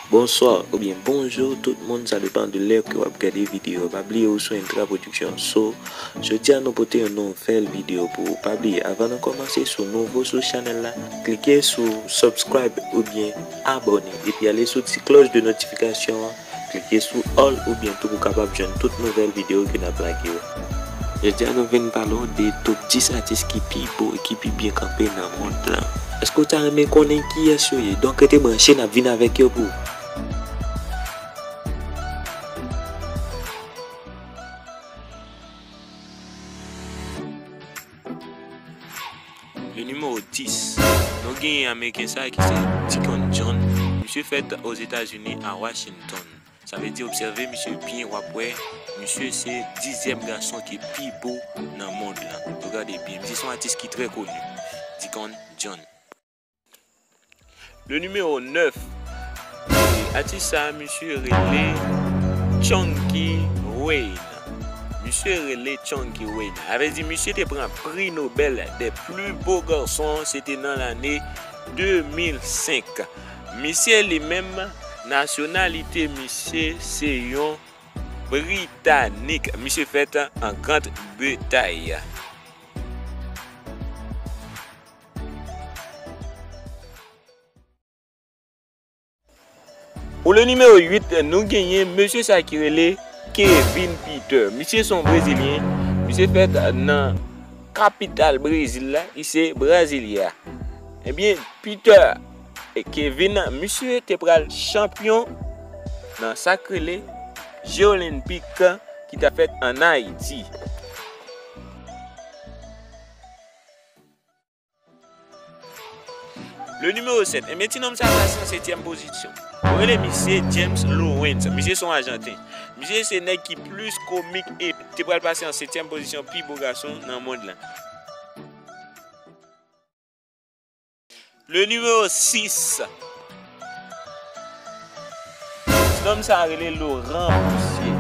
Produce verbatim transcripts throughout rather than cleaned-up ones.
Bonswa oubyen bonjou tout moun, sa depann de lè ke w ap gade videyo. Pa bliye ou sou Intra Production. So, jodi a nou pote yon nouvèl videyo pou ou. Pa bliye, avan nou kòmanse, si w nouvo sou chanèl la, klike sou subscribe oubyen abòne, epi ale sou ti klòch de notifikasyon an, klike sou all oubyen tou pou w kapab jwenn tout nouvèl videyo ke n ap lage yo. Jodi a nou vin pale w de top dis atis ki pi bo e ki pi byen kanpe nan mond lan. Èske w ta renmen konnen kiyès yo ye? Donk rete branche, n ap vin avèk yo pou ou. Le nimewo dis, nou genyen Ameriken sa ki se Deacon John. Misye fèt Ozetazini, a Washington. Sa vle di, obsève misye byen, w ap wè misye se dizyèm gason ki pi bo nan mond lan. Nou gade byen, misye se yon atis ki trè koni. Deacon John. Le nimewo nèf, atis sa a, misye rele Chunky Wayne. Misye rele Chunky Wayne. Sa vle di, misye te pran pri Nobel des plus beaux garçons, se te nan lane de mil senk. Misye li menm, nasyonalite misye se yon Britanik. Misye fèt an Grand Bretay. Pou le nimewo uit, nou genyen mesye sa ki rele Kevin Peter. Misye se yon Brezilyen. Misye fèt nan kapital Brezil la, ki se Brasilia. Ebyen, Peter e Kevin, misye te pral chanpyon nan sa k rele Je Olenpik ki ta fèt ann Ayiti. Le nimewo sèt, ebyen, ti nonm sa plase an setyèm pozisyon. Yo rele misye James Lawrence. Misye se yon Ajanten. Misye se nèg ki plis komik e te pral plase an setyèm pozisyon pi bo gason nan mond lan. Le nimewo sis. Ti nonm sa a rele Laurent Poussier.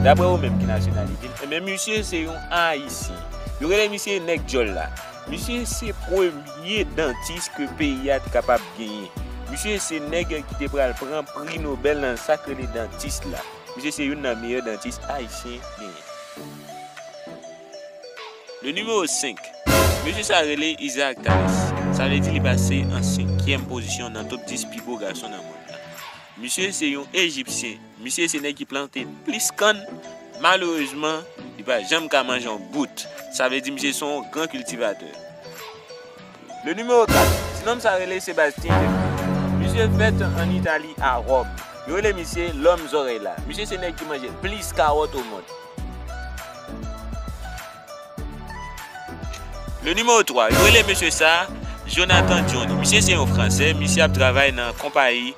Daprè ou menm, ki nasyonalite l? Ebyen, misye se yon Ayisyen. Yo rele misye Nèg Djòl la. Misye se premye dantis ke peyi a te kapab genyen. Misye se nèg ki te pral pran pri Nobèl nan sa k rele dantis la. Misye se youn nan meyè dantis ayisyen genyen. Le nimewo senk. Mesye sa rele Isaac Thales. Sa vle di li pase an senkyèm pozisyon nan top dis pi bo gason nan mond la. Misye se yon Ejipsyen. Misye se nèg ki plante plis kann. Malerezman, li pa janm ka manje yon bout. Sa vle di misye se yon gran kiltivatè. Le nimewo kat, ti nonm sa rele Sébastien Kempé. Misye fèt ann Itali, a Wòm. Yo rele misye Lòm Zòrèy La. Misye se nèg ki manje plis kawòt o mond. Le nimewo twa, yo rele mesye sa Jonathan Johnny. Misye se yon Fransè, misye ap travay nan konpayi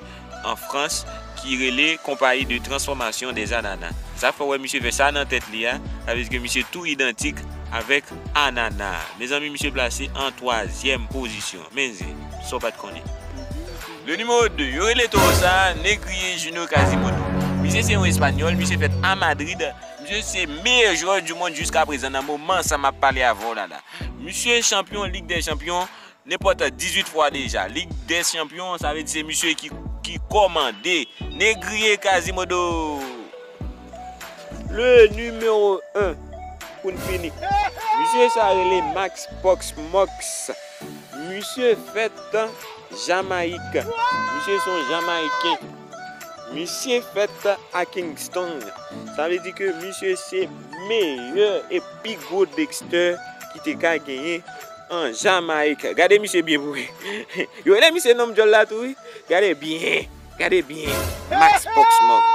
an Frans ki rele Compagnie de Transformation des Ananas. Sa fè w wè misye fè sa nan tèt li a, sa vle di ke misye tou idantik avèk anana. Mezanmi, misye plase an twazyèm pozisyon. Men zen, sa w pa t konnen. Le nimewo de, yo rele towo sa Negrier Junior Quasimodo. Misye se yon Espanyòl, misye fèt a Madrid. Misye se meyè jwè du mond jiska prezan nan moman sa m ap pale avè w la la. Misye chanpyon Lig dè Chanpyon nenpòt dizuit fwa deja. Lig dè Chanpyon, sa vle di se misye ki, ki kòmande. Negrier Quasimodo. Le nimewo en, pou n fini. Misye sa rele Max Pox Mox. Misye fèt Jamayik. Misye se yon Jamayiken. Misye fèt a Kingston. Sa vle di ke misye se meyè e pi gwo dexter ki te ka genyen an Jamayik. Gade misye byen pou wi. Yo rele misye nonm djòl la tou wi. Gade byen. Gade byen. Max Pox Mox.